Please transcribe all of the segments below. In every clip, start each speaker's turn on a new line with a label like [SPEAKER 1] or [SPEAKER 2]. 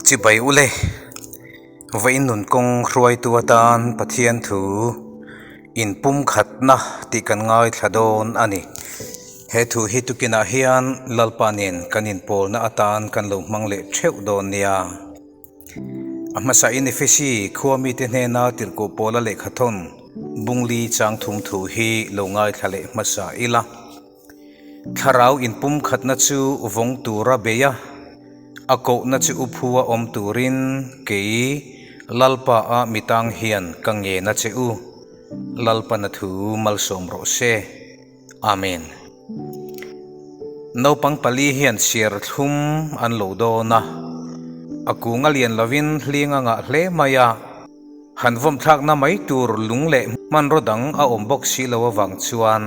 [SPEAKER 1] Chibai ule, vawiin nun kawng hruaitu atan Pathian thu inpumkhatna tih kan ngaithla dawn a ni. He thu hi tukinah hian Lalpa nen kan inpawlna atan kan lo hmang leh theuh dawn nia. A hmasain Efesi khua mite hnena tirhkoh pawla lehkhathawn bungli chang thum thu hi lo ngaithla leh hmasa ila. Thlarau inpumkhatna chu vawng tura bei a, a kohna chu u phua awm turin kei Lalpa a mitang hian ka ngen a che u. Lalpana thu malsawm rawh se. Amen. Naupang pali hian siar thlum an lo dawn a, a kung a lian lovin hling a ngah hle mai a, han vawm thlakna mai tur lung leh hmanraw dang a awm bawk si lo avang chuan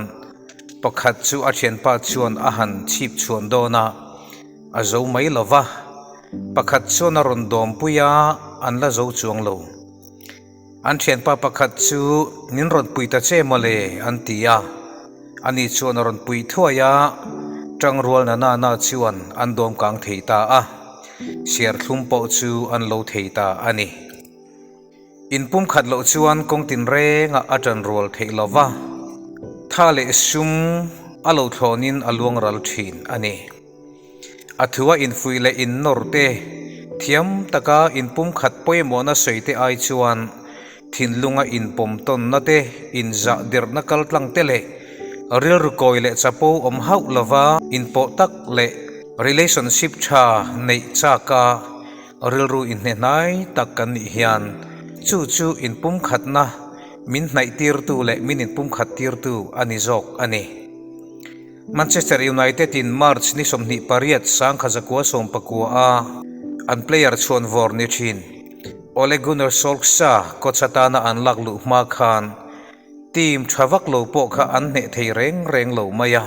[SPEAKER 1] pakhat chu a thianpa chuan a han chhip chhuan dawn a, a zo mai lo va, pakhat chuan a rawn dawmpui a, an la zo chuang lo. An thianpa pakhat chu min rawn pui ta che mawle an ti a, ani chuan a rawn pui thuai a, tangrual na na na chuan an dawm kang thei ta a, serthlum pawh chu an lo thei ta a ni. Inpum khat loh chuan kawng tinrengah a tanrual theih lo va, tha leh sum a lo thlawnin a luang ral thin a ni. A thua infuih leh innawr te, thiam taka inpumkhat pawimawhna sawi te ai chuan thinlunga inpawm tawnna te, inzah derhna kaltlang te leh rilru kawi leh chapo awm hauh lova inpawh tak leh relationship tha neih chaka rilru inhne hnai tak kan nih hian chu chu inpumkhatna min hnaih tirtu leh min inpumkhat tirtu a ni zawk a ni. Manchester United in March ni 28 1919 a an player chhuan vawr ni thin Ole Gunnar Solskjaer coach atana an lak luh hma khan team tha vak lo pawh kha an hneh thei reng reng lo mai a.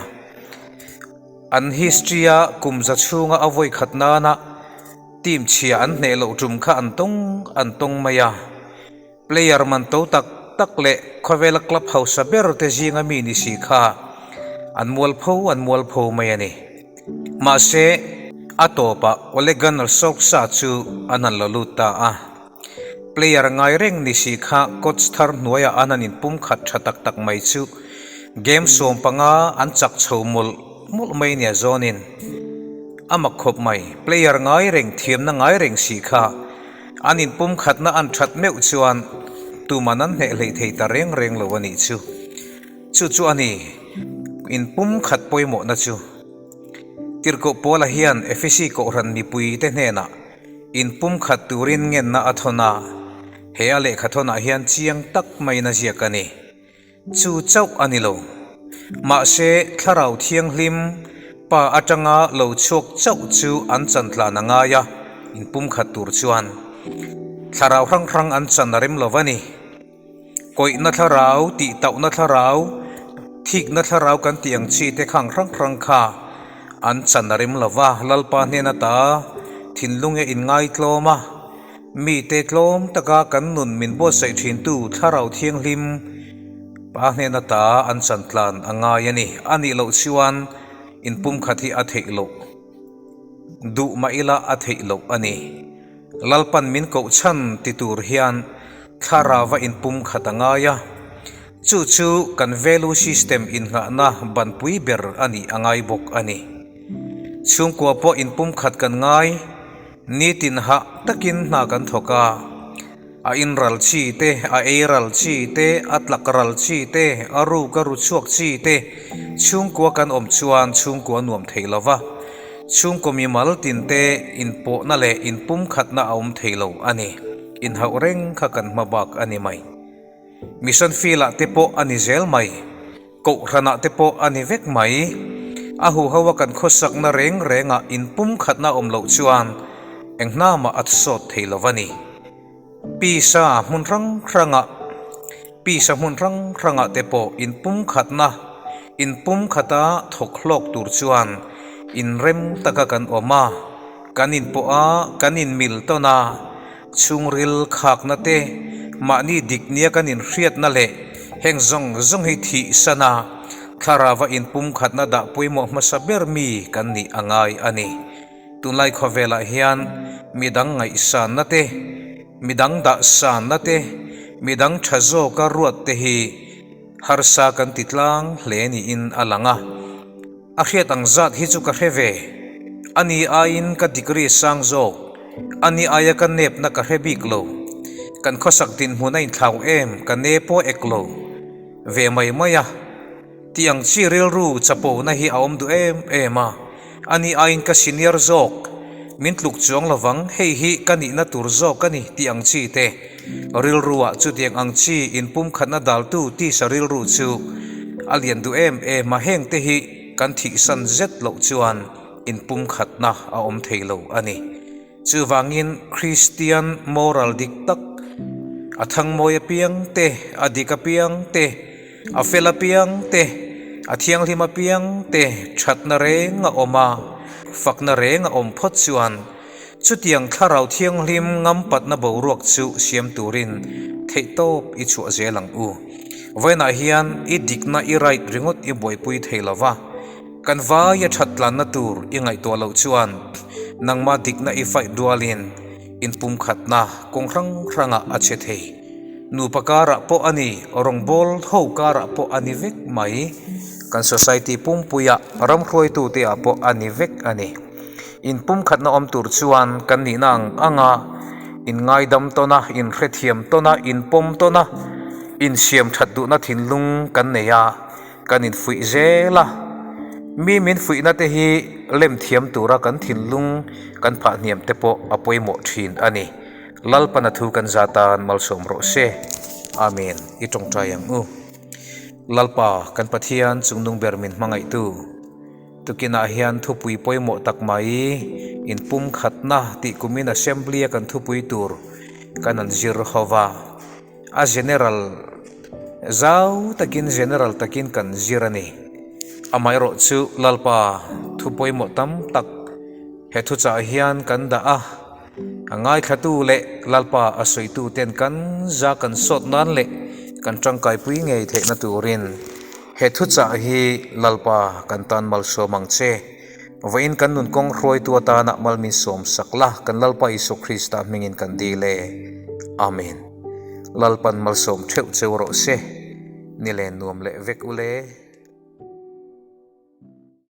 [SPEAKER 1] An history a kum za chhunga a vawi khat nana team chhia an hneh loh tum kha an tawng an tawng mai a. Player man to tak tak leh khawvela club hausa ber te zinga mi ni si kha an mualpho an mualpho mai a ni. Mahse, a tawpah Ole Gunnar Solskjaer chu an han la lut ta a. Player ngai reng ni si kha coach thar hnuaiah an han inpumkhat tha tak tak mai chu game 15 an chak chho mawlh mawlh mai nia zawnin a mak khawp mai. Player ngai reng thiamna ngai reng si kha An inpumkhatna an that meuh chuan tuman an hneh hleih thei ta reng reng lo a nih chu. Chu chu a ni, inpumkhat pawimawhna chu. Tirhkoh Paula hian Efesi Kohhran mipuite hnenah inpumkhat turin ngenna a thawn a, he a lehkha thawnah hian chiang tak maiin a ziak a ni. Chu chauh a ni lo. Mahse, Thlarau Thianghlim Pa atanga lo chhuak chauh chu an chan tlan a ngai a, inpumkhat tur chuan thlarau hrang hrang an chan a rem lo va ni. Kawihna thlarau, tihtauhna thlarau, thikna thlarau kan tih ang chi te khang hrang hrang kha an chan a rem lo va, Lalpa hnen ata thinlunge inngaitlawm a, Mite tlawm taka kan nun min buatsaih thintu Thlarau Thianghlim Pa hnen ata an chan tlan a ngai a ni. A nih loh chuan inpumkhat hi a theih loh duh mah ila a theih loh a ni. Lalpan min koh chhan ti tur hian Thlarauva inpumkhat a ngai a. Chu chu kan value system innghahna banpui ber a nih a ngai bawk a ni. Chhungkua pawh inpumkhat kan ngai. Nitin hah takin hna kan thawk a, a in ral chi te, a ei ral chi te, a tlak ral chi te, a ruk a ru chhuak chi te chhungkua kan awm chuan chhungkua nuam thei lo va, chhungkaw mimal tin te inpawhna leh inpumkhatna a awm thei lo a ni. Inhauh reng kha kan hma bak a ni mai. Mission field ah te pawh a ni zel mai. Kohhranah te pawh a ni vek mai. A huho a kan khawsakna reng rengah inpumkhatna awm loh chuan eng hnamah a sawt thei lo a ni. Pisa hmun hrang hrangah Pisa hmun hrang hrangah te pawh inpumkhatna inpumkhata thawk hlawk tur chuan inrem taka kan awm a, kan inpawh a, kan inmil tawn a, Chhungril khakna te, mahni dik nia kan inhriatna leh heng zawng zawng hi thih sana thlarava inpumkhatna dah pawimawh hmasa ber mi kan nih a ngai a ni. Tunlai khawvelah hian Midang ngaihsanna te, midang dahsanna te, midang tha zawka ruat te hi harsa kan ti tlang hle niin a lang a. A hriat ang zat hi chu ka hre ve. Ani aiin ka degree sang zawk, ani aia ka nepna ka hre bik lo. Kan khawsak dinhmun a inthlau em ka ne pawh ek lo ve mai mai a. Tih ang chi rilru chapona hi a awm duh em em a, ani aiin ka senior zawk, min tluk chuang lovang, hei hi ka nihna tur zawk a ni tih ang chi te rilruah chutiang ang chi inpumkhatna daltu tisa rilru chu a lian duh em em a, heng te hi kan thihsan zet loh chuan inpumkhatna a awm thei lo a ni. Chuvangin Kristian moral dik tak, a thangmawi apiang te, a dik apiang te, a fel apiang te, a thianghlim apiang te thatna reng a awm a, fakna reng a awm phawt chuan chutiang thlarau thianghlim ngampatna boruak chu siam turin theihtawp i chhuah zel ang u. Vawiinah hian i dikna i right ringawt i buaipui thei lova. Kan vaia that tlanna tur i ngaihtuah loh chuan nangmah dikna i fight rualin inpumkhatna kawng hrang hrangah a che thei. Nupa karah pawh a ni, rawngbawl ho karah pawh a ni vek mai. Kan society pumpuia ram hruaitute ah pawh a ni vek a ni. Inpumkhatna awm tur chuan kan nihna ang anga inngaidam tawn a, inhrethiam tawn a, inpawm tawn a, insiam that duhna thinlung kan nei a. Kan infuih zel a, mi min fuihna te hi lem thiam tura kan thinlung kan phah hniam te pawh a pawimawh thin a ni. Lalpana thu kan za tan malsawm rawh se. Amen. I tawngtai ang u. Lalpa, kan Pathian chungnung ber min hmangaihtu, tukinah hian thupui pawimawh tak mai inpumkhatna tih kumin Assembly a kan thupui tur kan an zir ho va. A general zau takin general takin kan zir a ni. Amaherawh chu Lalpa thu pawimawh tam tak he thuchah hian kan dah a, a ngaithlatu leh Lalpa a sawitu ten kan za kan sawt nan leh kan tangkaipui ngei theihna turin he thuchah hi Lalpa kan tan malsawm ang che. Vawiin kan nun kawng hruaitu atana mal min sawm sak la, kan Lalpa Isua Krista hmingin kan dil e. Amen. Lalpan malsawm theuh cheu rawh se. Ni len nuam leh vek u le.